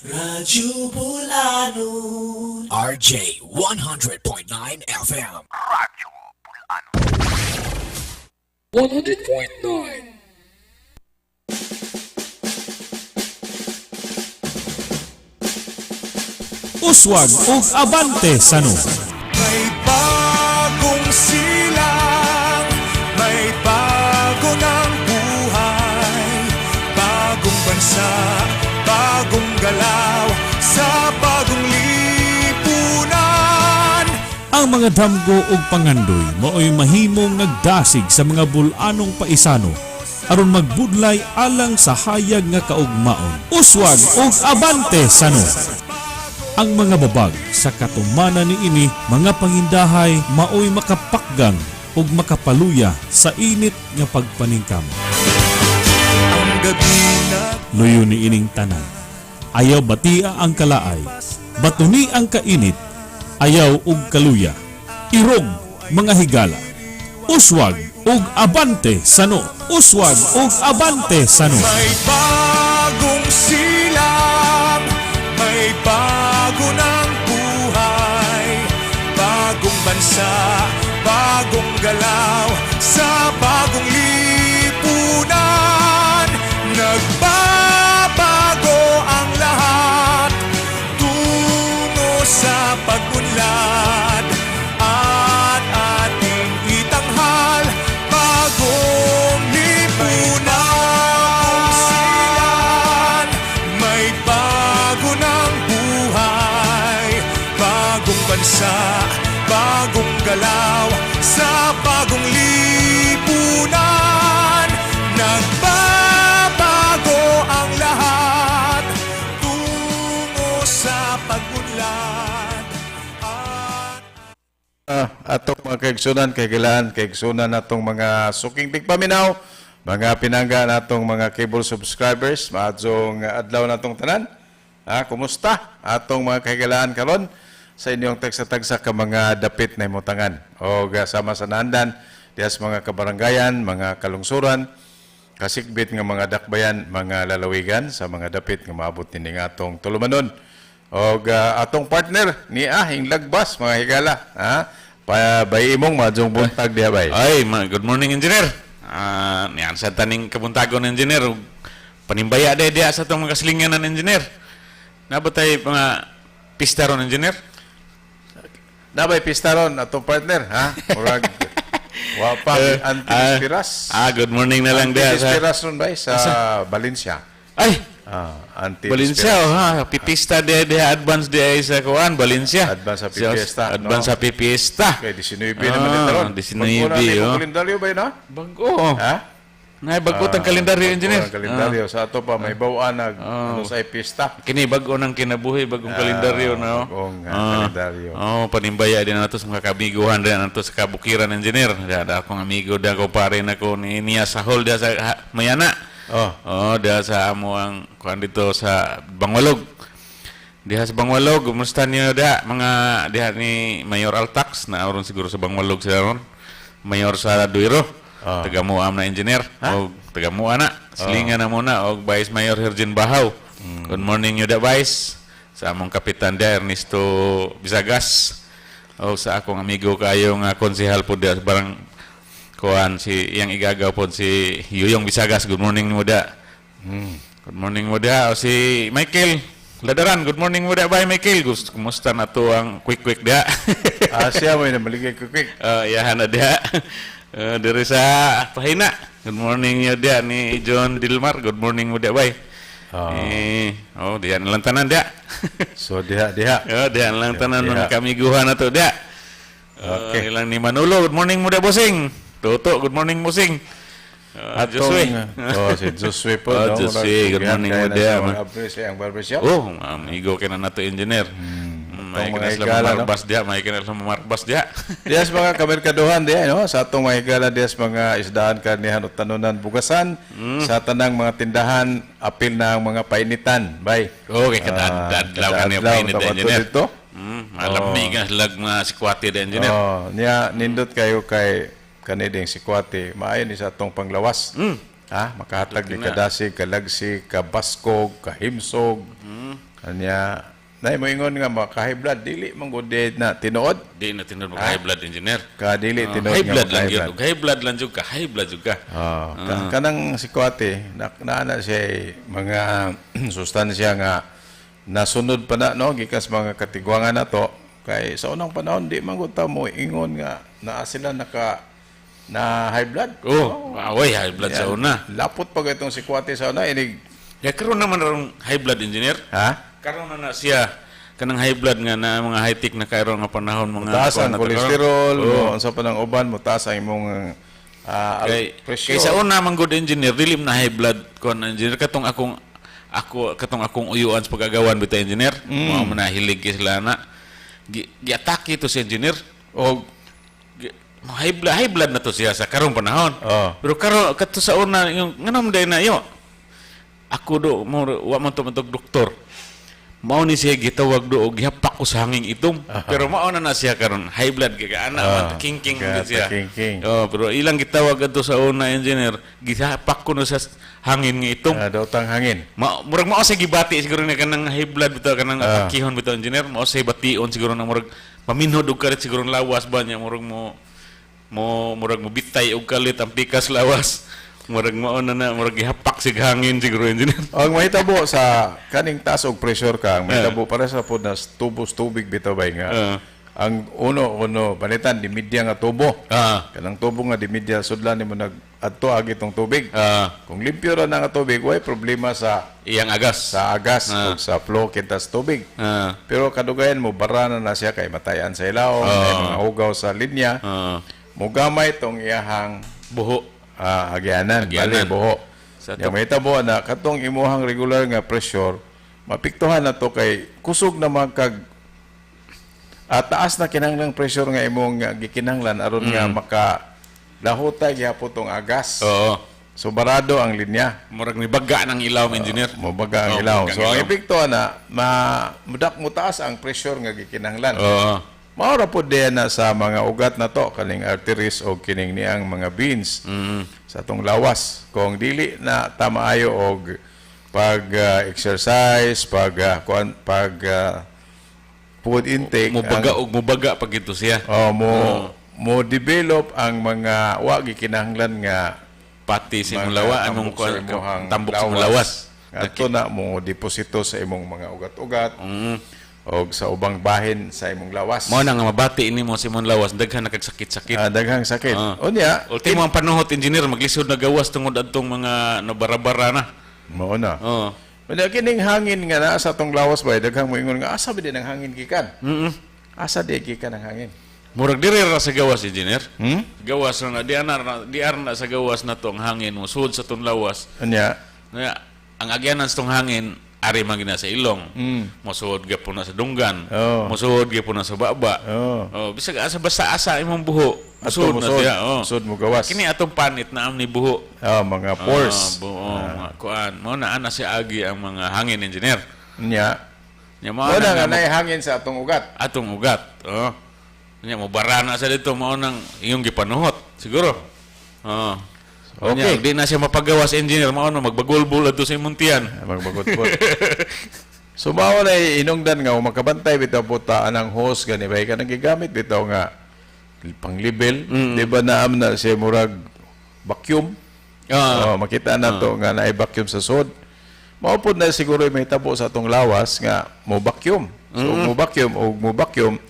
Radyo Bulanon. RJ 100.9 FM. 100.9. Uswag ug abante sano. May bagong silang, may bago ng buhay, bagong bansa, bagong galaw, sa bagong lipunan. Ang mga damgo ug pangandoy maoy mahimong nagdasig sa mga bulanong paisano aron magbudlay alang sa hayag nga kaugmaon. Uswag ug abante sano. Ang mga babag sa katumanan niini mga pangindahay maoy makapakgang ug makapaluya sa init nga pagpaningkam. Ang gabi na Luyo ni ining tanan. Ayaw batia ang kalaay, batuni ang kainit, ayaw ug kaluya. Irog mga higala. Uswag ug abante sano. Uswag ug abante sano. May bagong silang, may bago ng buhay, bagong bansa, bagong galaw, sa bagong lipunan. Nagbabago ang lahat, tungo sa pag-unlad, at ating itanghal, bagong lipunan. May bago ng buhay, bagong bansa, bagong galaw, sa bagong lipunan. Nagbabago ang lahat, tungo sa pag-unlad. At Atong mga kaigsunan, kay kaigsunan natong mga suking tigpaminaw, mga pinangga natong mga cable subscribers, maadtong adlaw natong tanan. Kumusta atong mga kahigalaan karon sa inyong tagsa-tagsa ka mga dapit na imutangan o sama sa naandan diha sa mga kabaranggayan, mga kalungsuran, kasikbit nga mga dakbayan, mga lalawigan sa mga dapit nga maabot nining atong tulumanon. Og atong partner ni Ahing Lagbas, mga higala, ha? Pa bay imong maadtong buntag diha bay. Ay, good morning, engineer. Niyan sa taning kabuntagon, engineer. Ug panimbaya day diya sa itong mga kaslingan ng engineer. Nabatay mga pista ron, engineer. Nabay pista ron atong partner, ha? Murag wa pa anti-piras. Good morning na lang diya sa Anti-piras ron bay sa Valencia. Ay, Anti Valencia, oh, ha. Pipista diya diya advance diya sa kuan, Valencia. Advance sa pipiesta, no? Advance sa pipiesta. Kay 19 naman ito ron. 19, Bago na oh. kalendaryo bay na? Bago. Oh. Ha? Nay, bago tang kalendaryo, engineer. Bago ang kalendaryo sa ato pa may bawaan nag ano sa pista. Kini bago nang kinabuhi, bagong kalendaryo na. Oh. Bagong, kalendaryo. Oh, panimbaya din nato sa mga kabiguhan din nato sa kabukiran, engineer. Da da akong amigo da ko pare nako ni niya sa hall da sa Mayana. Oh. Oh, da sa amo ang kuan dito sa Bangwalog. Diha sa Bangwalog, kumusta niyo da mga diha ni Mayor Altax na aron siguro sa Bangwalog sila ron. Mayor sa Duiro. Ah. Taga Muam na, engineer. Og taga Mua na. Silingan na muna og Vice Mayor Herjin Bahaw. Good morning niyo da, Vice. Sa among kapitan da Ernesto Bisagas. O sa akong amigo kayo nga konsehal po da barang kuan si iyang igagaw po si Yuyong Bisagas. Good morning mo da. Good morning mo da. O si Michael Ladaran, good morning mo da. Bye, Michael. Gusto kumusta na to ang quick quick da. Siya mo na maligay ko quick. Iyahan na diha. Diri sa Pahina. Good morning niyo diha ni John Dilmar. Good morning mo diha, bay. Eh, oh, diha na lang tanan diha. So diha diha. Oh, diha na lang tanan Diha. mga kamiguhan na to diha. Okay. Ilang ni Manolo, good morning mo diha, bossing. Toto, good morning, bossing. Josue. Oh, si Josue po. Oh, No? Josue, good Murag, morning kaya mo na diha, siya man. mag-abri sa iyang barbershop. Oh, amigo kay na nato, engineer. May Atong kina mga sila higala, no? mamarbas diha, may kina sila mamarbas diha. Diya sa mga kamerkaduhan diha, no? Sa atong mga higala diya sa mga isdaan kanihan o tanunan bugasan, sa tanang mga tindahan, apil na ang mga painitan. Bay. Oh, kay kadadlaw ka niya Kada-adlaw, painit, tapat engineer. dito. Alam ni ka lag mga sikwate da, engineer. Oh, niya nindot kayo kay kaniding sikwate. Maayo ni sa atong panglawas. Ha, makahatag ni na. kadasig, kalagsi, kabaskog, kahimsog. Anya nay moingon nga maka high blood, dili man gud na tinuod. Di na tinuod maka high blood, engineer. Ka dili tinuod High nga blood maka lang high yun. blood. Ug high blood lang jud ka, high blood jud ka. Oh, kanang sikwate na naa na siya mga sustansya nga nasunod pa na, no, gikas mga katigwangan nato, kay sa unang panahon di man gud ta mo ingon nga naa sila naka na high blood. Oh, away high blood sa Yan. una. Lapot pa itong sikwate sa una inig. Ya karon naman ron high blood, engineer. Ha? Karon na na siya kanang high blood nga na mga high tech na karon nga panahon mga Taas kuan ang na to karon. kolesterol, Oh. mo unsa pa ng uban, mo taas ang imong Kay, pressure. kay sa una man good, engineer, dili man na high blood kon, engineer, katong akong ako katong akong uyuan sa pag-agawan bitaw, engineer. Mao man na hilig kay sila na. Giatake to si engineer. Og High blood na to siya sa karong panahon. Oh. Pero karon kadto sa una yung nganom day na yo. Ako do mo wa man to matog doktor. Mao ni siya gitawag do og gihapak ko sa hanging itom. Pero mao na na siya karon high blood kay ana man kingking ka- gud siya. kingking. Oh, pero ilang gitawag adto sa una, engineer, gihapak ko no sa hangin nga itom. Daotang hangin. Ma, murag mao sa gibati siguro ni kanang high blood bitaw, kanang atakihon bitaw, engineer, mao sa bation siguro na murag paminhod og kalit siguro ang lawas ba niya, murag mo mo murag mo bitay og kalit ang pikas lawas, murag mao na na murag gihapak sig hangin siguro, engineer. Ang mahitabo sa kaning taas og pressure ka, ang mahitabo para sa pod na tubos tubig bitaw bay nga. Ang uno uno palitan di media nga tubo. Kanang tubo nga di media sudlan nimo nag adto agi tong tubig. Kung limpyo ra na nga tubig, way problema sa iyang agas. Sa agas ug sa flow kita sa tubig. Pero kadugayan mo bara na na siya kay matayan sa ilawom, kay mga hugaw sa linya. Mugamay tong iyahang buho. Agyanan, Agyanan. bali buho. Sa Sa mahitabo na katong imuhang regular nga pressure, mapiktuhan na to kay kusog na man kag taas na kinahanglang pressure nga imong gikinahanglan aron nga maka lahutay gihapon tong agas. So barado ang linya. Murag ni baga ng ilaw, engineer. Mobaga ang Oo, ilaw. mobaga ang So ang ilaw. epekto na ma mudak mo taas ang pressure nga gikinahanglan. Mao ra pod diyan na sa mga ugat na to kaning arteries o kining niang mga veins sa atong lawas. Kung dili na tamaayo og pag exercise, pag kuan, pag food intake, Mubaga og mubaga pag ito siya. Oh, mo mo develop ang mga wa gikinahanglan nga Pati sa imong mga lawa anong tambok sa imong tambok sa imong lawas. Ato na mo deposito sa imong mga ugat-ugat og sa ubang bahin sa imong lawas. Mao na nga mabati ini mo sa imong lawas, daghan na kag sakit-sakit. Daghang sakit. Unya, Ultimo ang panuhot, engineer, maglisod na gawas tungod adtong mga nabarabara na. Mao na. Oo. Unya kining hangin nga naa sa atong lawas ba, daghang moingon nga asa ba din ang hangin gikan? Asa di gikan ang hangin? Murag diri ra sa gawas, engineer. Hmm? Gawas na na di ana na di na sa gawas na to ang hangin mo sud sa tong lawas. Unya, Nga, ang agyanan sa tong hangin ari man gina sa ilong. Mosuod gyapon na sa dunggan. Mosuod gyapon na sa baba. Oh, bisag asa basta asa imong buho. Ato Mosuod na mosuod. siya. Oh. Mosuod mo gawas. Kini atong panit na am ni buho. Oh, mga pores. Ah, buo, mga kuan. Mao na ana si agi ang mga hangin, engineer. Unya. Nya mao Mao na na nga nga naay hangin sa atong ugat. Atong ugat. Oh. Nya mo barana sa dito, mao nang iyong gipanuhot siguro. Oh. Okay. Nya, di na siya mapagawas, engineer, mao na magbagulbul adto sa imong tiyan. Magbagotbot. So mao na inungdan nga kung makabantay bitaw po ta anang hose gani ba kanang gigamit bitaw nga panglibel, di ba naam na siya murag vacuum? Oh, makita na to nga naay vacuum sa sod. Mao pod na siguro may tabo sa atong lawas nga mo vacuum. So mo vacuum og mo vacuum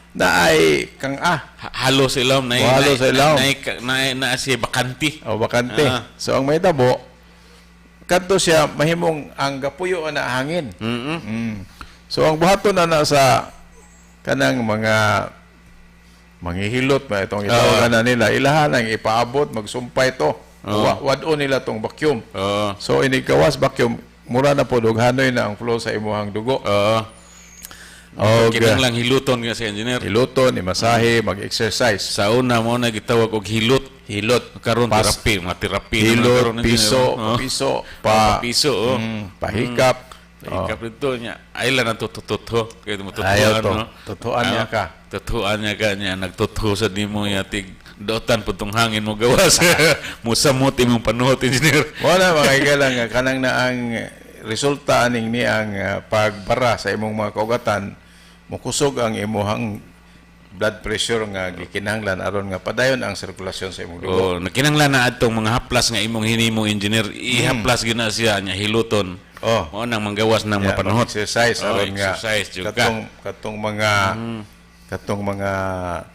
na ay kang Halo sa ilawom na Halo sa ilawom. Na, na, na, siya bakante. O bakante. So ang may tabo kadto siya mahimong ang gapuyo na hangin. So ang buhaton na na sa kanang mga manghihilot ba itong itawagan na nila, ilahan ang ipaabot magsumpay to. Wad-on nila tong vacuum. So inig gawas vacuum, mura na pod og hanoy na ang flow sa imuhang dugo. Og Kinahanglang hiluton nga sa engineer. hiluton, imasahe, mag-exercise. Sa una mo na gitawag og hilot. Hilot. Karon terapi, mga terapi na Hilot, karon, engineer. piso, piso, pa Piso, oh. Pahikap. Pahikap dito niya. Ay lang ang tutututho. Kaya mo tutuan, Ayaw to. no? Tutuan niya ka. Tutuan niya ka niya. Nagtutho sa nimo niya. Tig dotan po tong hangin mo gawas. Musamot imong panuhot, engineer. Wala mga higala nga kanang na ang resulta aning niyang pagbara sa imong mga kaugatan, mukusog ang imuhang blood pressure nga gikinahanglan aron nga padayon ang sirkulasyon sa imong dugo. Oh, nakinahanglan na adtong mga haplas nga imong hinimo, engineer, ihaplas gyud na siya nya hiluton. Mao nang manggawas ng mga Yeah, panuhot. exercise Oh, aron nga exercise jud ka. Katong mga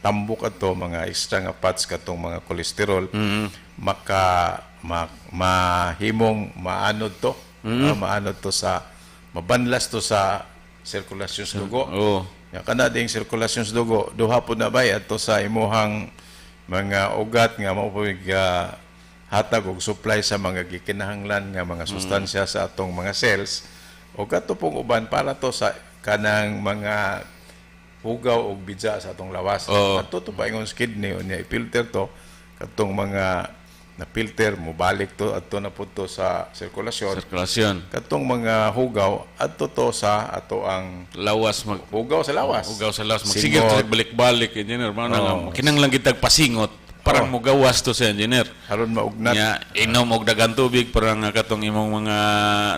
tambok ato, mga extra nga fats, katong mga cholesterol, maka mahimong maanod to. Maanod to sa mabanlas to sa sirkulasyon sa dugo. Ya, kana ding sirkulasyon sa dugo, duha pud na bay adto sa imuhang mga ugat nga mao po hatag og supply sa mga gikinahanglan nga mga sustansya sa atong mga cells, o kato pong uban para to sa kanang mga hugaw og bidya sa atong lawas. Adto to paingon sa kidney, unya i-filter to katong mga na filter, mobalik to adto na pud to sa sirkulasyon. Sirkulasyon. Katong mga hugaw adto to sa ato ang Lawas mag hugaw sa lawas. Hugaw sa lawas. Magsigit Singot. to balik-balik, engineer. Mao na nga kinahanglan kitag pasingot parang mugawas to sa engineer. Aron maugnat. Nya inom og daghang tubig para nga katong imong mga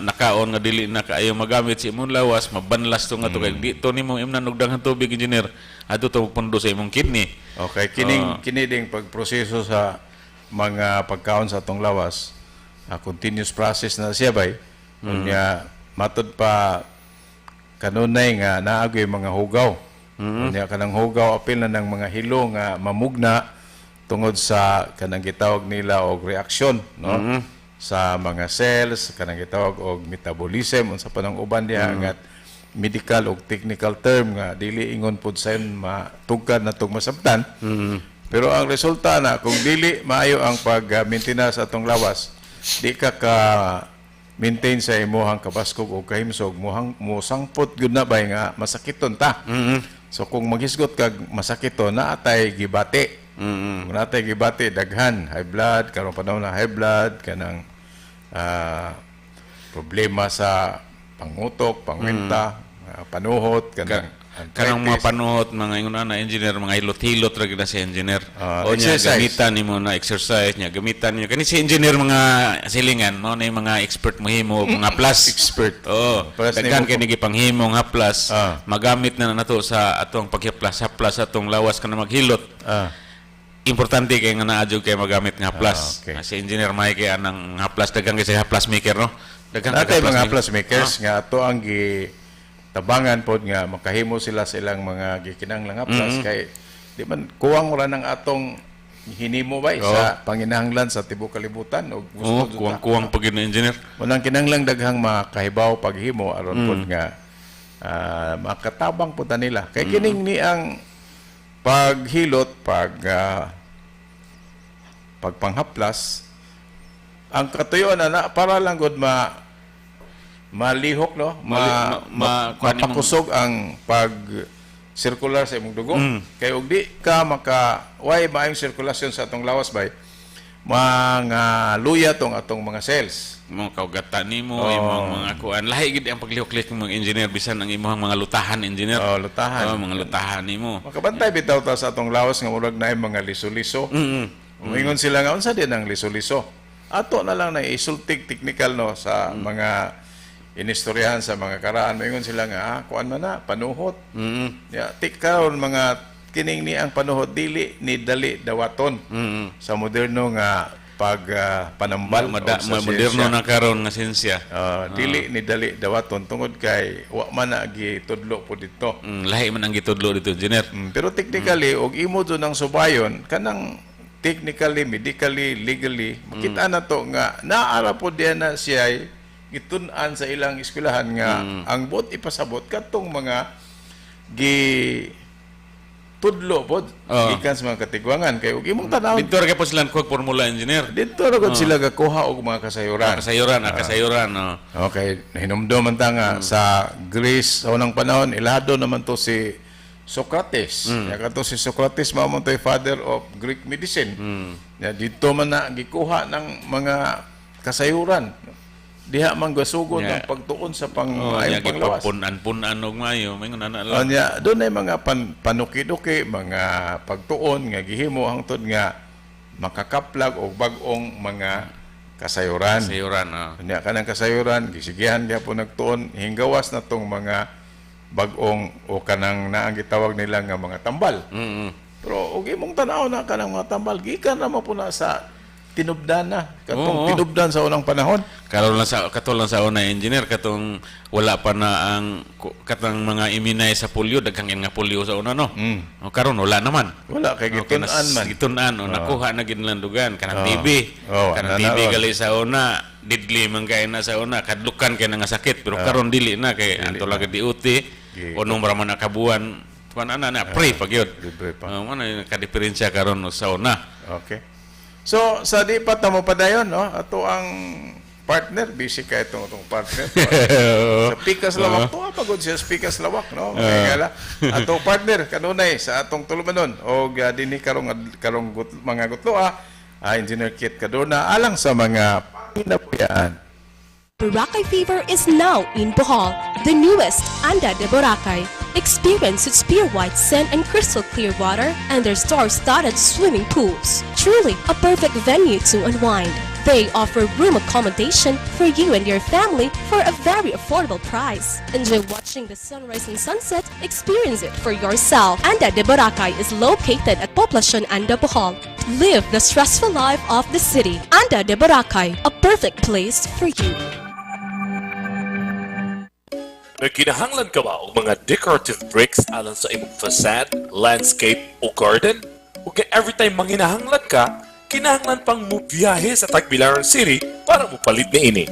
nakaon nga dili na kaayo magamit sa imong lawas, mabanlas to nga to kay di to nimo imnan og daghang tubig, engineer, adto to pundo sa imong kidney. Okay, kining kini ding pagproseso sa mga pagkaon sa atong lawas, continuous process na siya bay. Unya matod pa kanunay nga naagoy mga hugaw. Unya kanang hugaw apil na ng mga hilo nga mamugna tungod sa kanang gitawag nila og reaksyon, no, sa mga cells, kanang gitawag og metabolism, unsa pa nang uban diha nga medical og technical term nga dili ingon pud sayon matugkad na tug masabtan. Pero ang resulta na kung dili maayo ang pag-maintenance sa atong lawas, di ka ka maintain sa imuhang kabaskog o kahimsog, muhang mosangpot gyud na bay nga masakiton ta. So kung maghisgot kag masakiton, naatay gibati. Kung naatay gibati daghan high blood karon panahon na, high blood kanang problema sa pangutok, pangwinta, panuhot, kanang Kanang mga arthritis. panuhot, mga ingon na engineer, mga hilot-hilot ra gid na si engineer. O nya Exercise. gamitan nimo na exercise nya, gamitan niyo kani si engineer mga silingan mo na yung mga expert mo himo og mga plus. Expert. Oo. Plus Daghan nimo kay ni gipanghimo nga plus. Magamit na nato sa atong paghaplas, haplas atong lawas kana maghilot. Importante kay nga naa jud kay magamit nga haplas. Si engineer Mike kay anang haplas, daghan kay sa haplas maker, no? Daghan Natay kay mga haplas makers nga ato ang gi tabangan pod nga makahimo sila sa ilang mga gikinahanglang haplas kay di man kuwang ra ng atong hinimo bay sa panginahanglan sa tibuok kalibutan og gusto Oo, jud ta. kuwang-kuwang pag yun na engineer. Unang kinahanglang daghang makahibaw paghimo aron pod nga makatabang pod ta nila. Kay kining ni ang paghilot, pagpanghaplas, ang katuyon na para lang gud ma malihok, no, Kuan imong- mapakusog ang pag sirkular sa imong dugo. Kay og di ka maka way maayong sirkulasyon sa atong lawas bay, mga luya tong atong mga cells. Mo kaugatan nimo, imong mga kuan. Lahi gid ang paglihok-lihok ng mga engineer bisan ang imong mga lutahan, engineer. Oh, lutahan. Oh, mga lutahan nimo. Makabantay bitaw ta sa atong lawas nga murag naay mga liso-liso. Umingon sila nga unsa din ang liso-liso. Ato na lang na isultig technical, no, sa mga inistoryahan sa mga karaan. Moingon sila nga kuan man na panuhot. Ya, tik karon mga kining ni ang panuhot dili ni dali dawaton sa moderno nga pag panambal og sa Moderno siyensya. na karon nga siyensya. Dili ni dali dawaton tungod kay wa man na gitudlo po dito. Lahi man ang gitudlo dito, engineer. Pero technically, og imo jud ang subayon, kanang technically, medically, legally, makita na to nga naara po diyan na siya gitun-an sa ilang eskwelahan nga ang buot ipasabot katong mga gi tudlo pod gikan sa mga katigwangan kay og imong tan-awon Dito ra kay po sila kuha formula, engineer. dito ra gud sila gakuha og mga kasayuran. Kasayuran, kasayuran, no. Okay, hinumdum man ta nga sa Greece sa unang panahon, ilado naman to si Socrates. Ya kato si Socrates mao man to'y father of Greek medicine. Ya dito man na gikuha ng mga kasayuran. Diha man gasugod ang pagtuon sa pang Oh, nya maayong panglawas. gipapun-an-punan og maayo, maingon ana lang. Anya, doon ay mga panuki-duki, mga pagtuon nga gihimo hangtod nga makakaplag og bag-ong mga Kasayuran. Sayuran, oh. Unya kanang kasayuran gisigihan gyapon nagtuon hinggawas na tong mga bag-ong o kanang naang gitawag nila nga mga tambal. Pero og imong tan-aw na kanang mga tambal gikan ra man po na sa tinubdan na katong tinubdan sa unang panahon. Karon lang sa katong lang sa una, engineer, katong wala pa na ang katang mga iminay sa polio, daghang nga polio sa una, no. O karon wala naman. Wala kay Okay, gitun-an man. Gitun-an o nakuha na gid nilang dugan kanang TB. Oh, Kanang ana TB na ron. gali sa una, deadly man kay na sa una, kadlukan kay na nga sakit, pero karon dili na kay anto lang DOT o nung man nakabuan kuan ana na pre pa gyud. Libre pa. Oh, man ay kadiferensya karon sa una. Okay. So sa di pa ta mo padayon, no, ato ang partner, busy ka itong atong partner. Sa Pikas Lawak to, pagod siya sa Pikas Lawak, no? Kaya gala. Atong partner kanunay sa atong tulumanon og dinhi karong karong mga gutloa, Engineer Kit Cadorna alang sa mga panginabuhian. Boracay Fever is now in Bohol, the newest Anda de Boracay. Experience its pure white sand and crystal clear water and their star-studded swimming pools. Truly a perfect venue to unwind. They offer room accommodation for you and your family for a very affordable price. Enjoy watching the sunrise and sunset. Experience it for yourself. Anda de Boracay is located at Poblacion Anda, Bohol. Live the stressful life of the city. Anda de Boracay, a perfect place for you. Nagkinahanglan ka ba og mga decorative bricks alang sa imong facade, landscape o garden? O kay every time manginahanglan ka, kinahanglan pang mubiyahe sa Tagbilaran City para mopalit niini?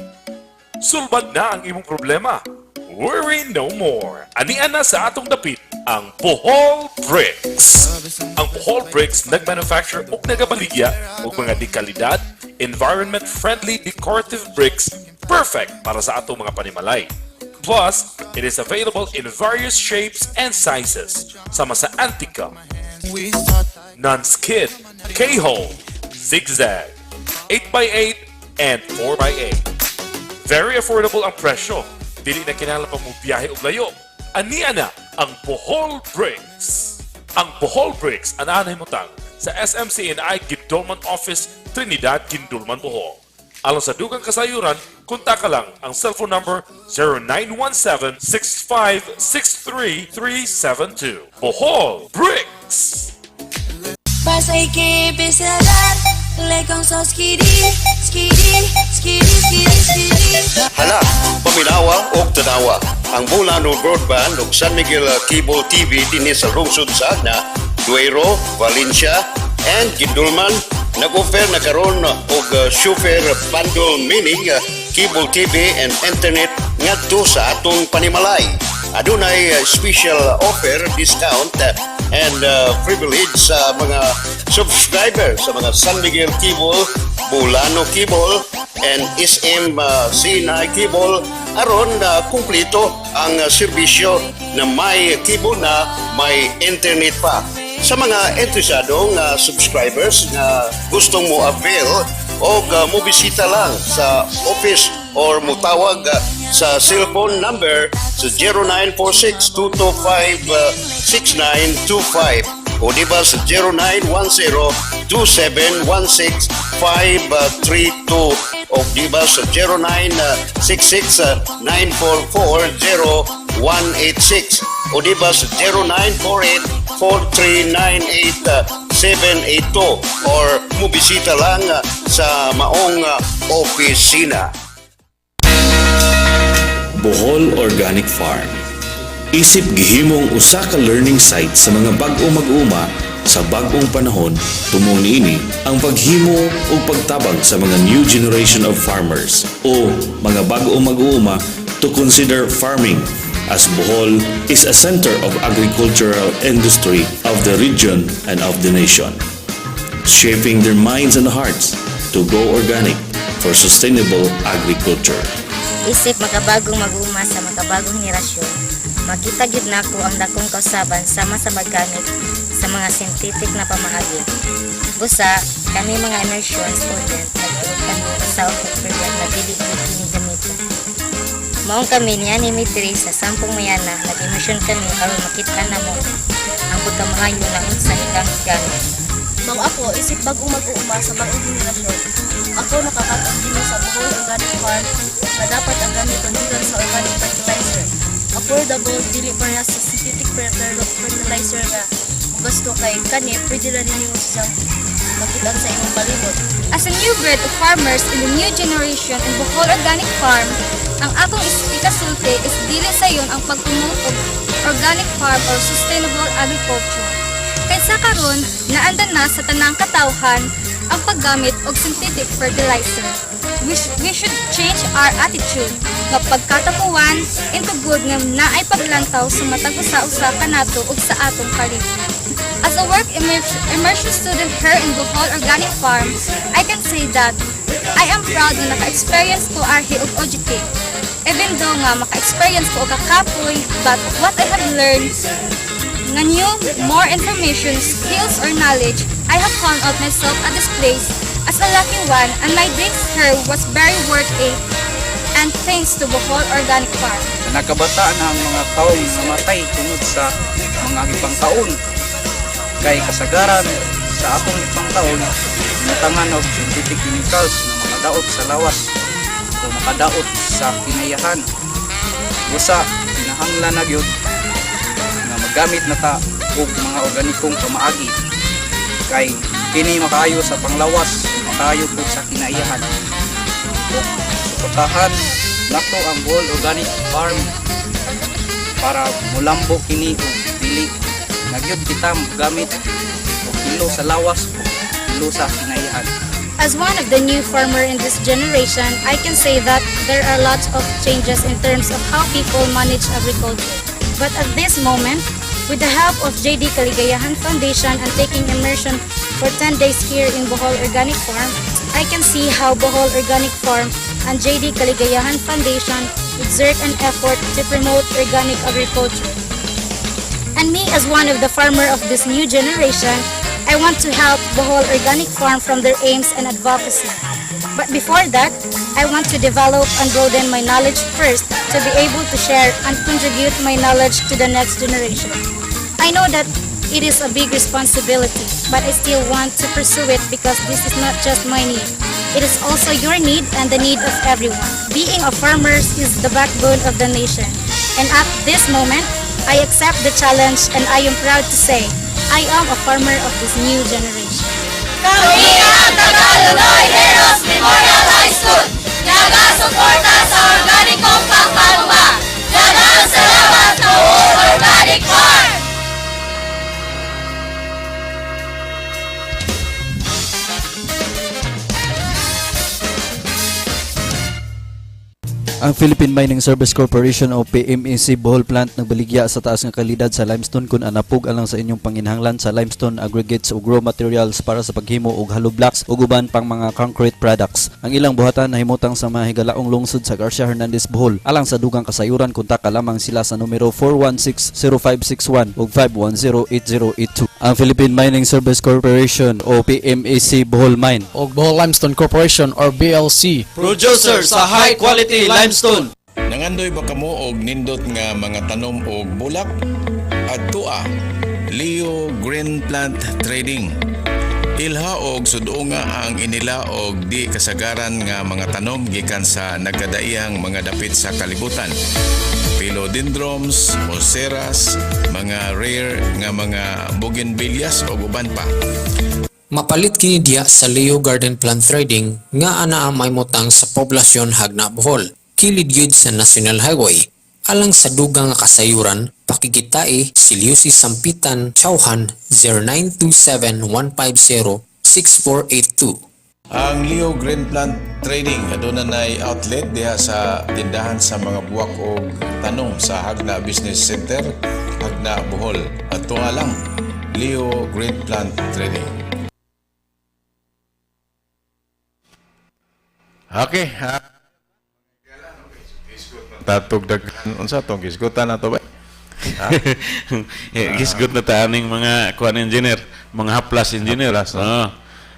Sulbad na ang imong problema. Worry no more. Anian na sa atong dapit ang Bohol Bricks. Ang Bohol Bricks nagmanufacture ug nagabaligya og mga dekalidad, environment-friendly decorative bricks perfect para sa atong mga panimalay. Plus, it is available in various shapes and sizes, sama sa Antica, non-skid, K-hole, zigzag, 8x8, and 4x8. Very affordable ang presyo. Dili na kinahanglan pa mo biyahe og layo. Ania na ang Bohol Bricks. Ang Bohol Bricks anaa nahimutang sa SMCNI Guindulman Office, Trinidad, Guindulman, Bohol. Alang sa dugang kasayuran, kontaka lang ang cellphone number 0917-6563-372. Bohol Bricks! Pasay kebesaran, lekong so skidi, skidi, skidi, skidi, skidi. Hala, paminawa og tanawa. Ang Bolano Broadband ug San Miguel Cable TV dinhi sa lungsod sa Agna, Duero, Valencia, and Guindulman nag-offer na karon og super bundle meaning cable TV and internet ngadto sa atong panimalay. Adunay special offer, discount and privilege sa mga subscriber sa mga San Miguel Cable, Bolano Cable, and SM CNI Cable aron na kumpleto ang serbisyo na may cable na may internet pa. Sa mga interesadong subscribers nga gustong mo avail o mo bisita lang sa office or mutawag sa cellphone number sa 0946-225-6925 o di ba sa 0910-2716-532 o di ba sa 0966-944-0186 o di ba sa 0948-4398-782 or mubisita lang sa maong opisina. Bohol Organic Farm. Isip gihimong usa ka learning site sa mga bag-o mag-uma sa bag-ong panahon, tumong niini ang paghimo ug pagtabang sa mga new generation of farmers o mga bag-o mag-uuma to consider farming, as Bohol is a center of agricultural industry of the region and of the nation, shaping their minds and hearts to go organic for sustainable agriculture. Isip makabagong mag-uma sa makabagong henerasyon, makita gyud nako ang dakong kausaban sama sa paggamit sa mga synthetic na pamaagi. Busa, kami mga immersion student, nagtuod kami sa prevent na dili gyud kini gamiton. Maong kami niani mi diri sa Sampong Mayana, nag-immersion kami aron makita namo ang pagkamaayo na unsa ilang gamit. Mao ako, isip bagong mag-uuma sa bagong henerasyon, ako nakakatong dinhi sa Bohol Organic Farm na dapat ang gamiton gikan sa organic fertilizer. Affordable, dili parehas sa synthetic fertilizer nga mugasto kay kani pwede ra nimo siyang makitaan sa imong palibot. As a new breed of farmers in the new generation in Bohol Organic Farm, ang akong ikasulti is dili sayon ang pag-promote og organic farm or sustainable agriculture. Kay sa karon, naandan na sa tanang katawhan ang paggamit og synthetic fertilizer. We should change our attitude nga pagkatapuan into good nga naay paglantaw sa matag usa-usa kanato ug sa atong palibot. As a work immersion student here in Bohol Organic Farm, I can say that I am proud na naka-experience ko arhi og OJT. Even though nga maka-experience ko og kakapoy, but what I have learned nga new more information, skills or knowledge, I have found out myself at this place as a lucky one, and my days here was very worth it, and thanks to Bohol Organic Farm. Nakabataan ang mga taong namatay tungod sa mga gipangkaon kay kasagaran sa atong gipangkaon gibutangan og synthetic chemicals na makadaot sa lawas o makadaot sa kinaiyahan. Busa kinahanglan na gyud nga magamit na ta og mga organikong pamaagi kay kini makaayo sa panglawas, makaayo pud sa kinaiyahan. Ug suportahan nato ang Bohol Organic Farm para mulambo kini ug dili na gyud kita gamit og kilo sa lawas o kilo sa kinaiyahan. As one of the new farmer in this generation, I can say that there are lots of changes in terms of how people manage agriculture. But at this moment, with the help of JD Kaligayahan Foundation and taking immersion for 10 days here in Bohol Organic Farm, I can see how Bohol Organic Farm and JD Kaligayahan Foundation exert an effort to promote organic agriculture. And me, as one of the farmer of this new generation, I want to help Bohol Organic Farm from their aims and advocacy. But before that, I want to develop and broaden my knowledge first to be able to share and contribute my knowledge to the next generation. I know that it is a big responsibility, but I still want to pursue it because this is not just my need. It is also your need and the need of everyone. Being a farmer is the backbone of the nation. And at this moment, I accept the challenge and I am proud to say, I am a farmer of this new generation. Kami ang Tagalunoy Heroes Memorial High School. Nagasuporta sa organikong pagpanguma. Daghang salamat, Bohol Organic Farm! Ang Philippine Mining Service Corporation o PMEC Bohol Plant nagbaligya sa taas nga kalidad sa limestone kun anapog alang sa inyong panginhanglan sa limestone aggregates ug raw materials para sa paghimo og hollow blocks ug uban pang mga concrete products. Ang ilang buhatan nahimutang sa mahigalaong lungsod sa Garcia Hernandez, Bohol. Alang sa dugang kasayuran, kontakta lamang sila sa numero 416-0561 ug 510-8082. Ang Philippine Mining Service Corporation o PMEC Bohol Mine o Bohol Limestone Corporation or BLC. Producer sa high quality limestone. Nangandoy ba kamo og nindot nga mga tanom og bulak? Adtoa, Leo Green Plant Trading. Ilha og sudunga ang inila og di kasagaran nga mga tanom gikan sa nagkadaiyang mga dapit sa kalibutan. Philodendrons, monsteras, mga rare nga mga bougainvilleas og uban pa. Mapalit kini diya sa Leo Garden Plant Trading nga anaa may mutang sa poblasyon Jagna, Bohol, kilid gyud sa National Highway. Alang sa dugang nga kasayuran, pakikitai si Lucy Sampitan Chauhan, 0927-150-6482. Ang Leo Green Plant Trading aduna nay outlet diha sa tindahan sa mga buwak og tanom sa Jagna Business Center, Jagna, Bohol. Adtoa lang, Leo Green Plant Trading. Okay. Ha. Tatog daghan unsa tong gisgutan nato ba? Ha? Eh, gisgot na ta aning mga kuan engineer, mga haplas engineer. Haplas, no? Oo.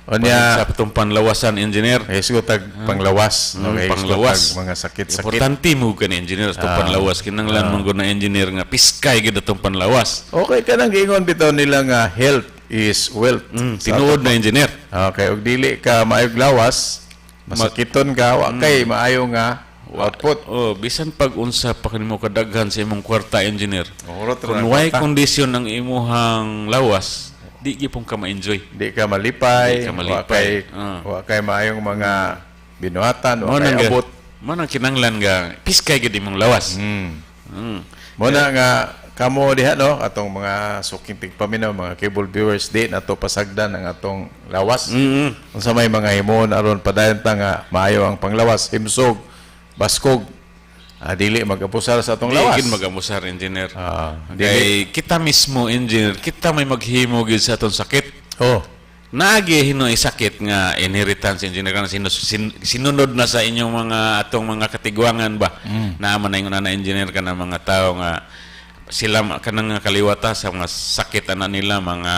Unya sa atong panlawasan engineer. Gisgot tag panglawas, okay, gisgot panglawas. tag mga sakit-sakit. Importante mo kani engineer sa atong panlawas, kinahanglan man gud na engineer nga piskay gid atong panlawas. Okay ka nang giingon bitaw nila nga health is wealth. Tinuod na, engineer. Okay, og dili ka maayog lawas, masakiton ka, wa kay maayo nga output. Oh, bisan pag unsa pa kanimo kadaghan sa imong kwarta, engineer. Hurot ra Kung ang way kwarta. kondisyon ang imuhang lawas, di gyud ka ma-enjoy. Di ka malipay, Di ka wa malipay. kay wa kay maayong mga binuhatan, wa Mao kay nang abot. Mao nang kinanglan nga piskay gyud imong lawas. Mo na nga kamo diha, no, atong mga suking tigpaminaw, mga cable viewers, di nato pasagdan ang atong lawas. Unsa may mga himuon aron padayon ta nga maayo ang panglawas, himsog, baskog, dili mag-abusar sa atong Di lawas. gid mag-abusar, engineer. Dili. Kay kita mismo, engineer, kita may maghimo gyud sa atong sakit. Oh. Naagi hinoy sakit nga inheritance, engineer, kana sinunod na sa inyong mga atong mga katigwangan ba. Naa man na ingon na, engineer, kana mga tao nga sila kanang nga kaliwata sa mga sakit ana nila, mga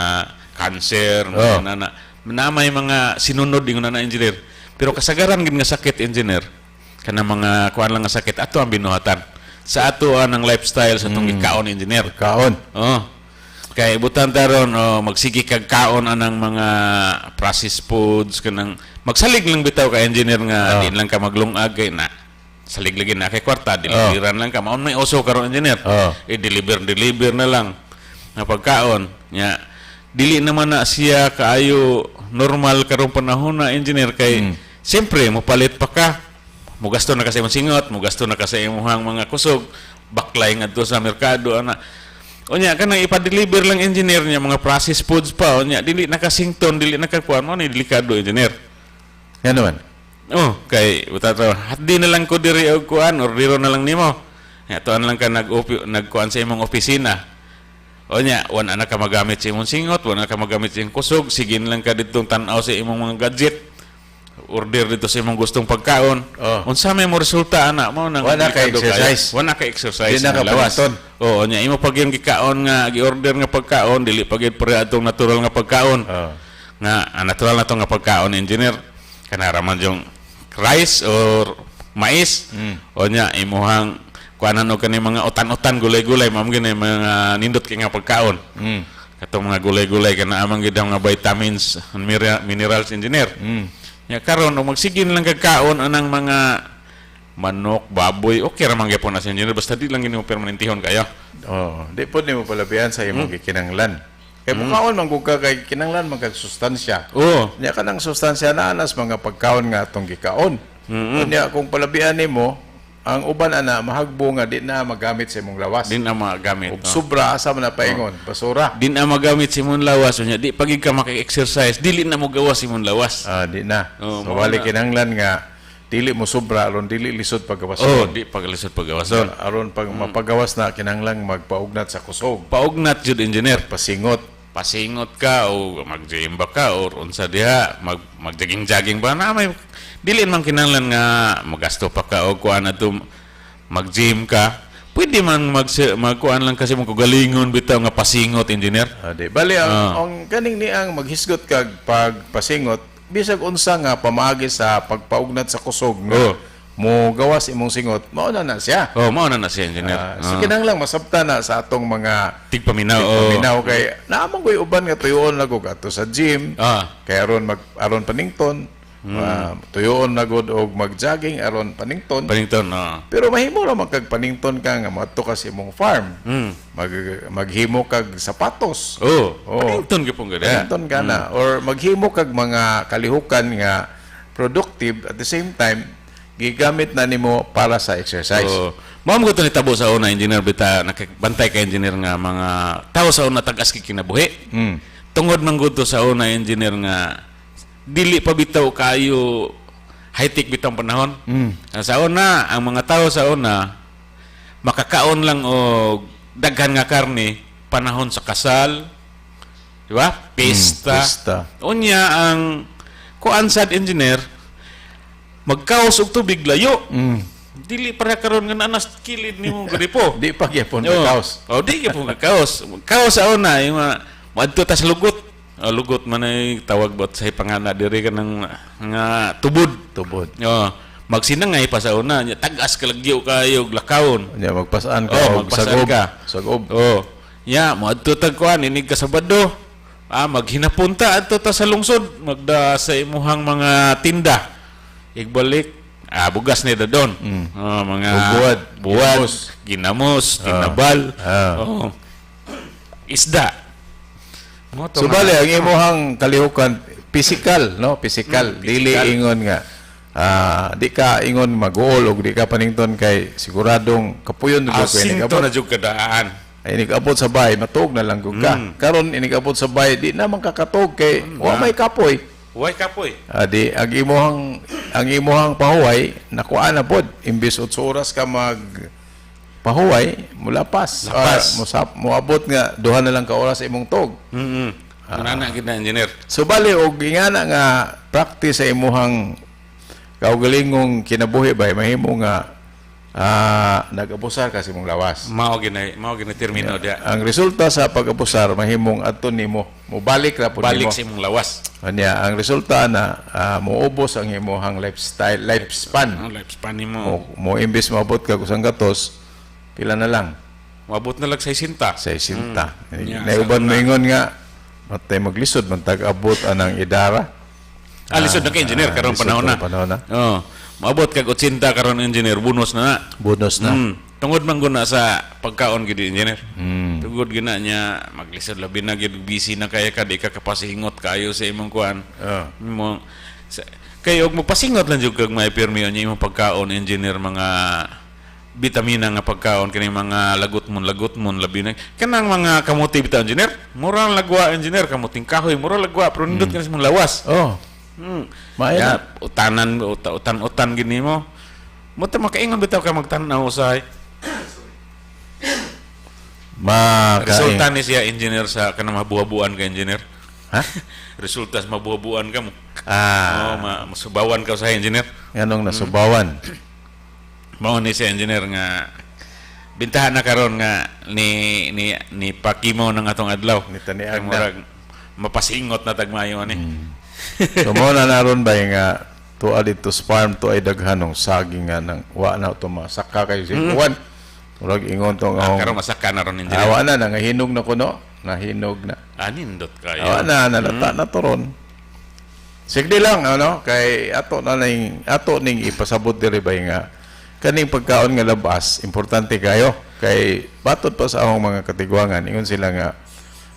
cancer, mga nana na may mga sinunod ingon na, engineer, pero kasagaran gid nga sakit, engineer, kanang mga kuan lang nga sakit ato ang binuhatan sa ato ang lifestyle, sa atong gikaon, engineer. Kaon. Oh. Kay butan taron, oh, magsige kag kaon anang mga processed foods, kanang magsalig lang bitaw ka, engineer, nga di lang ka maglungag kay na salig lagi na kay kwarta, deliveran lang ka, mao may uso karon, engineer. I-deliver deliver na lang nga pagkaon nya, dili naman na siya kaayo normal karong panahon na, engineer, kay siyempre mopalit pa ka, mugasto na ka sa imong singot, mugasto na ka sa imong mga kusog, baklay ngadto sa merkado ana. Unya kanang ipa-deliver lang, engineer, niya mga processed foods pa, unya dili nakasington, dili nakakuan mo ni delikado, engineer. Nga naman. Oh, kay utato, hatdi na lang ko diri og kuan, ordero na lang nimo. Ya tuan lang ka nag nagkuan sa imong opisina. Unya, wala na ka magamit sa imong singot, wala na ka magamit sa imong kusog, sige na lang ka ditong tan-aw sa imong mga gadget. Order dito sa imong gustong pagkaon. Unsa may mo resulta ana mo nang Wala ka delikado kayo. exercise. Wala ka exercise Di na nga ka lawas. panington. Oo, nya imo pag yung gikaon nga gi-order nga pagkaon, dili pa gyud pare atong natural nga pagkaon. Nga ang natural na to nga pagkaon, engineer, kanara man yung rice or mais. O nya imuhang kuanan og kani mga utan-utan, gulay-gulay, mao gini mga nindot kay nga pagkaon. Katong mga gulay-gulay kana amang gid ang mga vitamins and minerals, engineer. Nya karon og magsige lang kag kaon anang mga manok, baboy, okay ra man gyapon na sa engineer, basta di lang gini mo permanentihon kayo. Oh, di pod nimo palabian sa imong gikinanglan. Kay mukaon man gud ka kay kinanglan man kag sustansya. Oo. Nya kanang sustansya naa nas mga pagkaon nga atong gikaon. Unya kung palabian nimo ang uban ana mahagbo nga di na magamit sa imong lawas. Di na magamit. Ug sobra, asa man na paingon? Basura. Di na magamit sa imong lawas, unya di pagid ka maka-exercise, dili na mo gawas imong lawas. Ah, di na. Oh, So mao wali na. kinanglan nga dili mo sobra aron dili lisod pagawason. Oh, di paglisod pagawason. Aron pag mapagawas na kinanglang magpaugnat sa kusog. Paugnat jud, engineer. Pasingot. Pasingot ka o mag-gym ba ka or unsa diha, mag-jogging-jogging ba na may dili man kinahanglan nga magasto pa ka o kuan ato mag-gym ka. Pwede man magkuan lang kasi mong kagalingon bitaw nga pasingot, engineer. Ah, di. Bali ang kaning niang maghisgot kag pagpasingot bisag unsa nga pamaagi sa pagpaugnat sa kusog nga mo gawas imong singot, mao na na siya. Oh, mao na na siya, engineer. So kinahanglan masabta na sa atong mga tigpaminaw. Tigpaminaw kay naa man koy uban nga tuyoon na gud ato sa gym. Kay aron mag aron panington, tuyoon na gud og mag-jogging aron panington. Panington, oh. Pero mahimo ra man kag panington ka nga moadto ka sa imong farm. Mag maghimo kag sapatos. Oh, Oh. panington gyud pong gud. Panington ka na or maghimo kag mga kalihukan nga productive, at the same time gigamit na nimo para sa exercise. Oo. Mao mo to nitabo sa una, engineer, bita nakabantay ka, engineer, nga mga tao sa una tag-as kay kinabuhi. Tungod man gud to sa una, engineer, nga dili pa bitaw kayo high-tech bitaw ang panahon. Sa una, ang mga tao sa una makakaon lang og daghan nga karne panahon sa kasal, di ba? Pista. Pista. Unya ang kuan sad, engineer, magkaos og tubig layo. Dili para karon nga naa nas kilid nimo gripo. Di pa gyapon Oo. kaos. Oh, di gyapon kaos. Kaos sa una yung mga moadto tas lugot. Oh, lugot man ay tawag bot sa pangana diri kanang nga tubod. Tubod. Oh, magsinangay pa sa una nya tag-as kalagyo kayo og lakawon. Nya magpasaan ka Oh, og magpasaan sagob. ka. Sagob. Oh. Ya, moadto tag kuan inig ka Sabado. Maghinapunta adto ta sa lungsod, magda sa imuhang mga tinda. Igbalik, bugas ni dadon. Oh, mga Ug buwad, buwad, ginamos. Ginamos, tinabal. Oh. Isda. Mo to So nga- bale ang imuhang kalihukan physical, no? Physical, dili physical. ingon nga di ka ingon mag-uol og di ka panington kay siguradong kapuyon jud ko Sinto inig-abot. na jud kadaan. Ay, inig-abot sa bahay, matuog na lang gud ka. Karon inig-abot sa bahay, di na man kakatuog kay wa may kapoy. Way kapoy. Di ang imuhang pahuway nakuha na pod imbis 8 oras ka mag pahuway, mulapas. Lapas. Moabot nga duha na lang ka oras imong tuog. Manana gid na, engineer. So bali og ingana nga practice sa imuhang kaugalingong kinabuhi ba, mahimo nga nag-abusar ka sa imong lawas. Mao gina termino dia. Ang resulta sa pag-abusar, mahimong adto nimo mobalik ra pud Balik nimo. sa imong lawas. Anya ang resulta na moubos ang imuhang lifestyle, lifespan. Ang lifespan nimo. Mo imbis moabot ka kusang gatos, pila na lang? Moabot na lang 60. 60. Yeah, Na uban moingon nga matay maglisod man tag-abot anang idara. Lisod na kay, engineer, karon Lisod panahon na. karon panahon na. Oh. Moabot kag 80 karon, engineer, bonus na na. Bonus na. Tungod man guna sa pagkaon gid, engineer. Tungod gina niya maglisod, labi na gid busy na kaya ka, di ka kapasingot kayo sa imong kuan. Imong sa, kay og magpasingot lang jud kag may pirmi niya imong pagkaon, engineer, mga bitamina nga pagkaon kini, mga lagot mon, labi na kanang mga kamote bitaw, engineer, mura lang lagwa, engineer, kamuting kahoy mura lagwa, pero nindot mm. Mong lawas. Oh. Maayo Ya, na. utanan, utan-utan gini mo. Mo ta makaingon bitaw ka magtan-aw sa Ma resulta ni siya, engineer, sa kanang mabuhabuan ka, engineer. Ha? Resulta sa mabuhabuan ka mo. Ah. Oh, masubawan ka sa engineer. Nganong nasubawan? Mao ni si engineer nga bintahan na karon nga ni ni ni Pakimo ng atong adlaw. Ni taniag na. Murag mapasingot na tagmayo ani. So mo na naron ba nga tuwa dito sa farm to ay daghan ng saging nga nang wa na to masaka kayo si kuan. Murag ingon to nga Ah, akong karon masaka na ron, engineer. Awa na, nangahinog na kuno, nahinog na. Ah, nindot kayo. Awa na, nalata na to ron. Sige lang ano kay ato na ning ato ning ipasabot diri ba nga kaning pagkaon nga labas importante kayo kay batod pa sa akong mga katigwangan, ingon sila nga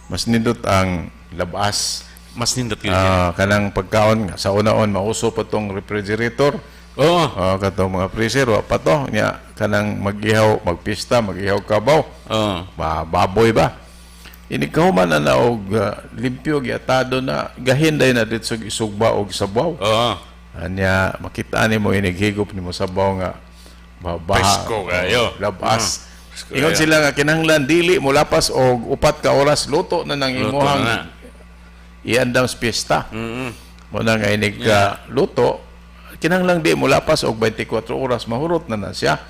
mas nindot ang labas. Mas nindot yun. Kanang pagkaon nga sa unaon mauso pa tong refrigerator. Oo. Katong mga freezer wa pa to nya, kanang magihaw, magpista, magihaw kabaw. Oo. Ba baboy ba? Ini kahuman na na og limpyo giatado na gahin day na dito isugba og sabaw. Oo. Anya makita nimo inighigop nimo sabaw nga babaha. Presko kayo. Oh, labas. Presko Ingon kayo. sila nga kinahanglan dili mo lapas og 4 ka oras, luto na nang Luto imuhang na. iandam sa piyesta. Mo na nga inig luto, kinahanglan di mo lapas og 24 oras, mahurot na na siya.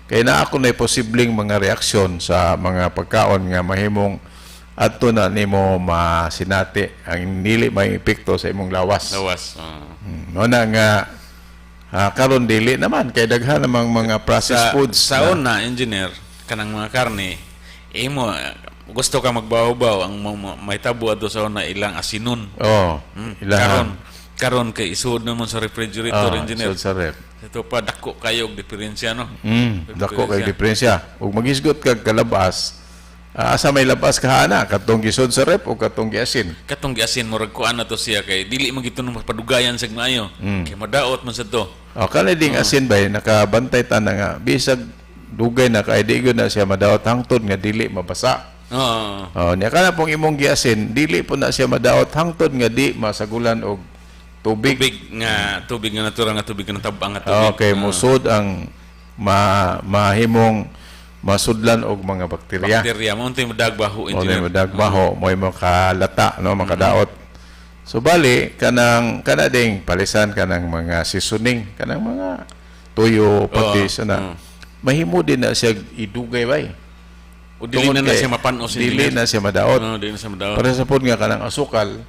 Kay na ako na posibleng mga reaksyon sa mga pagkaon nga mahimong adto na nimo masinati ang dili may epekto sa imong lawas. Lawas. Oo. Mo na nga karon dili naman kay daghan namang mga processed foods sa na- una, engineer, kanang mga karne, imo gusto ka magbaw-baw ang may tabo adto sa una ilang asinon. Oh, ilahan. Karon karon kay isuod naman sa refrigerator, engineer. Isod sa ref. Ito pa dako kayo og diferensya, no. Dako kay diferensya. Ug magisgot kag kalabas, asa may labas ka ana, katong gisod sa ref o katong giasin? Katong giasin, murag kuan na to siya kay dili man gito nung padugayan sa maayo. Kay madaot man sa to. O kanay ding asin bay nakabantay ta na nga bisag dugay na kay di gyud na siya madaot hangtod nga dili mabasa. Oo. Oh, nya kana pong imong giasin, dili po na siya madaot hangtod nga di masagulan og tubig. Tubig nga natural nga tubig nga tabang nga tubig. Okay, musod ang mahimong masudlan og mga bakterya. Bakterya mo untay madagbaho, Mo engineer. na madagbaho, mo makalata, no, makadaot. So bali kanang kana ding palisan kanang mga seasoning, kanang mga tuyo, patis ana. Mahimo din na siya idugay bay. O dili Tungod na na kay siya mapanos, dili engineer. na siya madaot. Oo, dili na siya madaot. Para sa pod nga kanang asukal,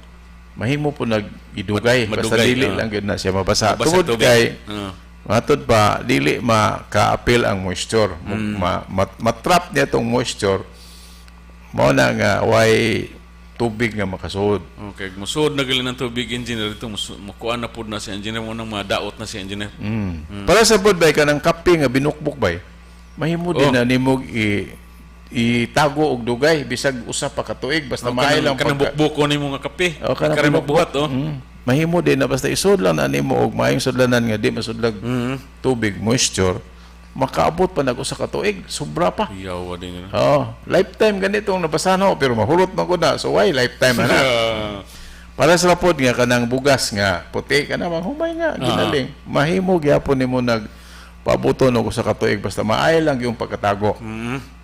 mahimo po nag idugay basta Madugay, dili oo. lang gyud na siya mabasa. Mabasa Tungod tubig. kay Oo. matod pa dili makaapil ang moisture. Matrap niya tong moisture. Mao na nga why tubig nga makasuod. Okay, musuod na gali ng tubig, engineer, ito mukuan na pud na si engineer mo nang madaot na si engineer. Para sa pod bay, kanang kape nga binukbok bay, mahimo din na nimo itago og dugay bisag usa pa ka tuig basta Oh, maayo lang kanang bukbuko nimo nga kape. Oh, kanang Karon magbuhat oh. Mahimo din na basta isod lang na nimo og maayong sudlanan nga di masudlag tubig, moisture, makaabot pa nag usa ka tuig, sobra pa. Yawa din. Oh, lifetime ganitong nabasahan ho, pero mahulot man ko na. So why lifetime na? Para sa pod nga kanang bugas nga puti kana humay nga ginaling. Mahimo gyapon nimo nag pabuton og usa ka tuig basta maayo lang yung pagkatago.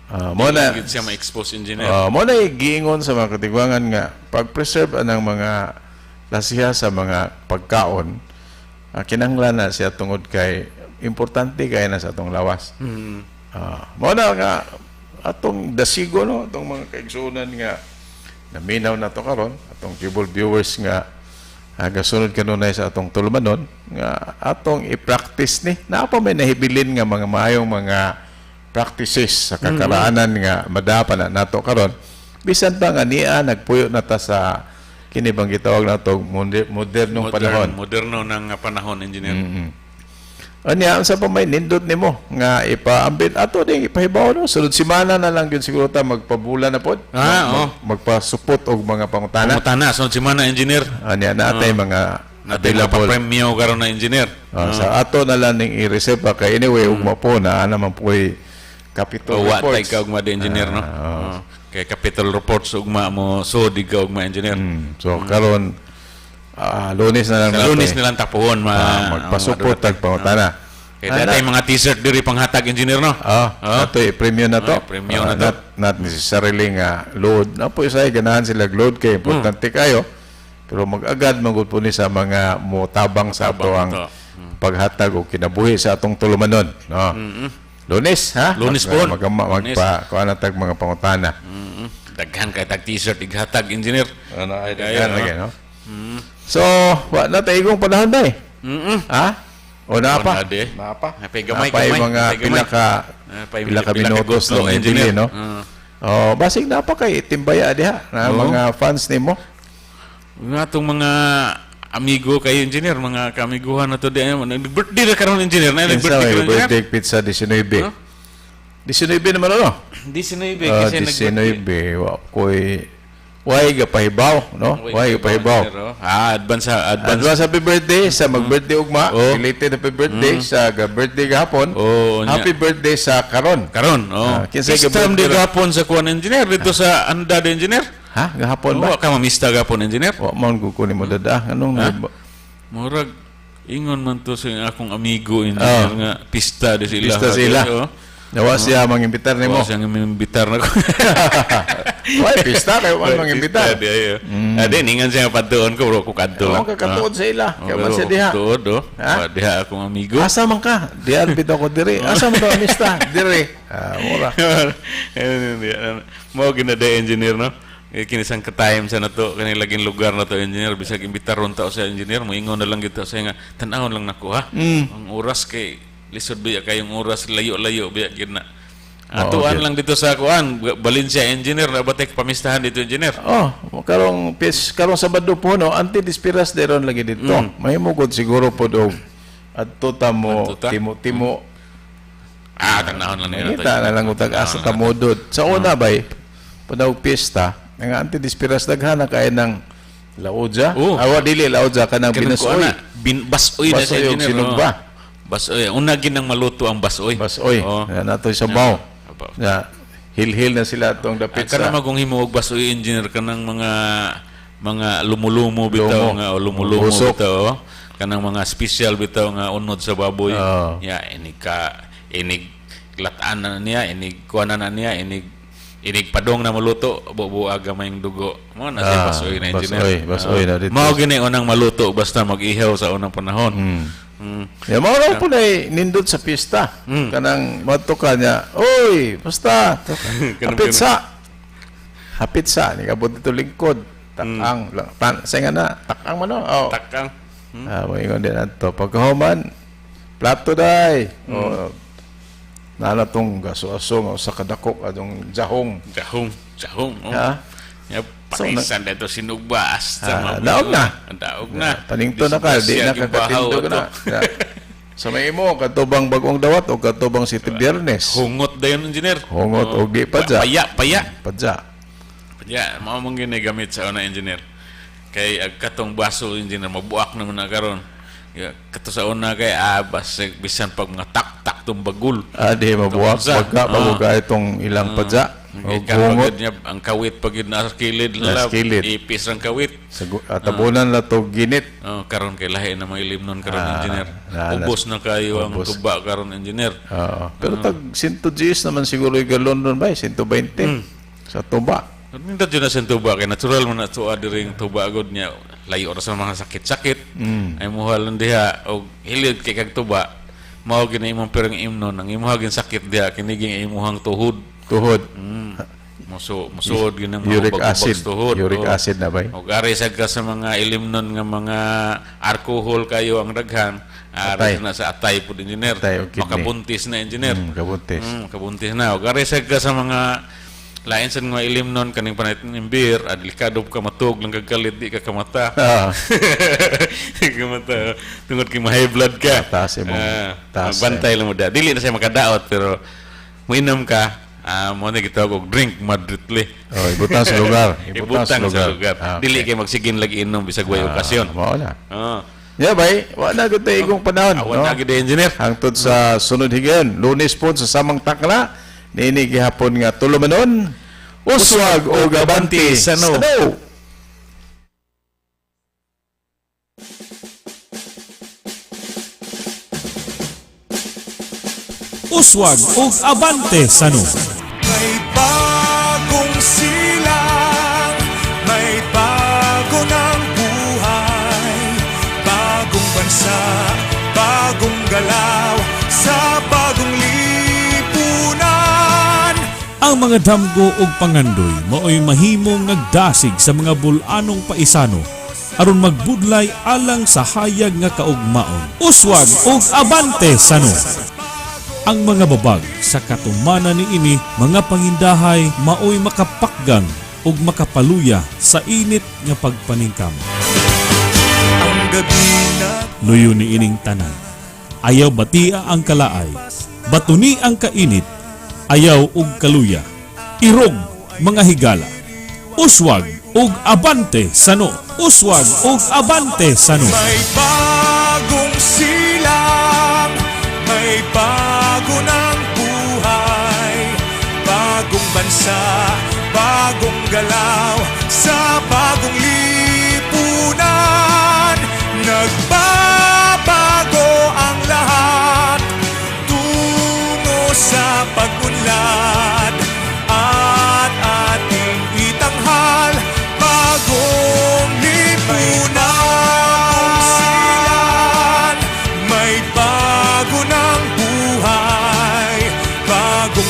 Ah, mo na Dili siya ma-expose, engineer. Mo na giingon sa mga katigwangan nga pag-preserve anang mga lasiha sa mga pagkaon, kinahanglan na siya tungod kay importante kay na sa atong lawas. Mo na nga atong dasigo no, atong mga kaigsuonan nga naminaw na to karon, atong cable viewers nga gasunod kanunay sa atong tulumanon nga atong i-practice ni naa pa may nahibilin nga mga maayong mga practices sa kakaraanan nga madapa na nato karon, bisan pa nga niya nagpuyo na ta sa kini bang gitawag nato modernong panahon. Moderno ng panahon, engineer. Anya, unsa pa may nindot nimo nga ipaambit ato ding ipahibaw no, sunod semana na lang gyud siguro ta magpabula na pod. Magpasupot og mga pangutana. Pangutana sunod semana, engineer. Anya naatay mga Natay mga available. papremyo karon na, engineer. Sa ato na lang ning i-reserve pa kay anyway ugma po na ana man po'y Capitol Oh, wa tay Reports. ka ugma di, engineer, no. Oh. Kay Capitol Reports ugma mo so di ka ugma, engineer. So karon Lunes na lang Sa nato Lunes eh. na lang tapuhon ma Magpasupot tag pangutana. Kay datay mga t-shirt diri panghatag, engineer, no. Ato i-premium na to. Ah, premium na to. Not necessarily nga load. Na po isay ganahan sila load kay importante kayo. Pero mag-agad magud po ni sa mga motabang sa ato ang to. Paghatag og kinabuhi sa atong tulumanon, no. Lunes ha? Lunes po. Lunes. Magpa kuan na tag mga pangutana. Daghan kay tag t-shirt ighatag, engineer. Ano ay Kayo, daghan no? lagi, no? So, wa na taigong panahon ba eh? Ha? O naa pa? O, na di. Naa pa? Napay gamay, Naa pa yung gamay. mga Napay gamay. Napay pila ka pila ka minutos gusto, no, engineer. engineer, no? Oh, basig na pa kay timbaya diha na mga fans nimo. Nga atong mga amigo kayo, engineer, mga kamiguhan na to di, nag-birthday na karon, engineer, na Kinsa nag-birthday may karon, engineer. birthday pizza 19. Huh? 19 naman ano? 19 Ah, kasi nag-birthday. 19 wa koy way gapahibaw, no? Way gapahibaw. Engineer, oh. Ah, advance ha, advance. Advance happy birthday sa mag-birthday ugma, belated happy birthday sa ga-birthday gahapon. Oh, nya. Happy birthday sa karon. Karon, oh. Ah, kinsay Pista ga-birthday di karon? gahapon sa kuan, engineer, dito sa anda de, engineer. Ha, gahapon ba? Wa ka mamista gahapon, engineer. Wa man ko kunin mo dada. Anong Ha? nag- Murag ingon man to sa akong amigo, engineer, nga pista di sila. Pista sila. Oh. Nawa siya mangimbitar nimo. Wa siya mangimbitar nako. Way pista kayo man mangimbitar. Pista di ayo. Ade ningan siya padtuon ko bro ko kadto Oo, lang. kakatuod sa ila. Oh, Kaya man pero siya diha. Tuod oh. Ha? Wa diha akong amigo. Asa man ka? Diyan bitaw ko diri. Asa man daw amista? Diri. Ah, mura. Mo ginada, engineer, no. Eh, kinisang ka-time sa nato kani laging lugar na to, engineer, bisag imbitaron ta sa engineer moingon na lang gito sa nga tan-awon lang nako ha. Ang oras kay lisod biya kayong oras, layo-layo biya gid na. Atuan okay. lang dito sa kuan Valencia, engineer, na batay pamistahan dito, engineer. Oh, karong pis karong Sabado po no, anti dispiras deron lagi dito. Mahimo gud siguro pod og adto ta mo Adto ta? timo timo. Ah, tanahon lang nila. Kita na lang utag asa ta modod. Sa una bay, panaog piyesta, ang anti dispiras daghan na kay ng laodja. Oh. Awa dili laodja kanang Kanang binasoy. kuan na, basoy na Basoy sa og engineer. sinugba. Oh. Basoy. Una ginang maluto ang basoy. Basoy. Oh. Na nato sa baw. Na hilhil na sila atong dapit Sa sa kana magong himuog basoy, engineer, kanang mga lumulumo bitaw Lumo. nga o lumulumo Usok. bitaw oh. Kanang mga special bitaw nga unod sa baboy. Oo. Ya inig ka inig lataan na niya, inig kuan na niya, inig inig padong na maluto bubuag gamay dugo mo na siya Ah, basoy na, engineer. basoy, basoy na dito. Mao gini unang maluto basta mag-ihaw sa unang panahon. Ya mao ra po na nindot sa pista. Kanang madto ka niya, "Oy, basta hapit sa." Hapit sa ni kabot dito lingkod. Takang lang. Tan sa nga na, takang man no. Oh. Takang. Ah, moingon din ato. Pagkahuman, plato day. Oh, nana tong gaso-aso nga usa ka dako adong jahong. Jahong, jahong. Oh. Ha? Ya, Pakaisan na ito sinugba. Asta, Ah, daog na. Daog na. Paningto na ka, di na Disgrasya, gibahaw kakatindog na. ito. Ya. Sa may imo, katubang bagong dawat o katubang City Biyernes. Hungot dayon, engineer. Hungot Oh, og di padya. Paya, paya. Padya. Paya, mao mong ginagamit sa una, engineer. Kay ag katong baso, engineer, mabuak naman na karon. Ya, kato sa una kay basig bisan pag mga tak-tak tong bagul. Ah, di mabuak. Tong sa- Pagka pabuga itong ilang padya. Okay, O hungot. niya, ang kawit pag yun nasa kilid Nasa lala, kilid. ipis ang kawit. Sa tabunan na to ginit. Oh, karon kay lahi na mga ilim nun karon Ah, engineer. Ubos na kayo ang ubos. tuba karon, engineer. Oo. Pero tag 110 naman siguro yung galon nun ba? 120 sa tuba. Nindot yun na sa tuba kay natural man na tuwa diri ang tuba gud niya. Layo ra sa mga sakit-sakit. Ay muhal lang diha og hilid kay kag tuba. Mao gini imong perang imnon ang imuha gin sakit diha kini ging imuhang tuhod. Tuhod. Muso musuod gini ang mga Uric ubag-ubag acid. sa tuhod. Uric Oh. acid na ba? Og ari sad ka sa mga ilimnon nga mga alcohol kayo ang daghan, Atay. ari na sa atay pud, engineer. Atay o kidney. Makabuntis na, engineer. Kabuntis. Kabuntis na. Og ari sad ka sa mga lain sa mga ilim nun kaning panit ng beer, delikado ka matug lang kagalit di ka kamata. Ah. Di ka kamata tungod kay ma-high blood ka. Taas imong taas, bantay lang mo da. Dili na siya makadaot pero muinom ka, mo na gitawag og drink moderately. Oh, ibutang sa lugar. Ibutang Ibutang sa sa lugar. lugar. Ah, okay. Dili kay magsigin lagi inom bisag way okasyon. Mao na. Ah. Yeah, bay. Wa na gud tay igong panahon. Wa na gud engineer. Hangtod sa sunod higayon, Lunes po sa samang takla, niini gihapon nga tulumanon, uswag o gabante Sano. Sano. Uswag ug abante sano. May bagong silang, may bago ng buhay, bagong bansa, bagong galaw, sa bagong lipunan. Ang mga damgo ug pangandoy maoy mahimong nagdasig sa mga bul-anong paisano aron magbudlay alang sa hayag nga kaugmaon. Uswag ug abante sano. Ang mga babag sa katumanan niini mga pangindahay maoy makapakgan ug makapaluya sa init nga pagpaningkam. Ang gabi na Luyo ni ining tanan. Ayaw batia ang kalaay, batuni ang kainit, ayaw ug kaluya. Irog mga higala. Uswag ug abante sano. Uswag ug abante sano. May bagong silang, may bago ng buhay, bagong bansa, bagong galaw, sa bagong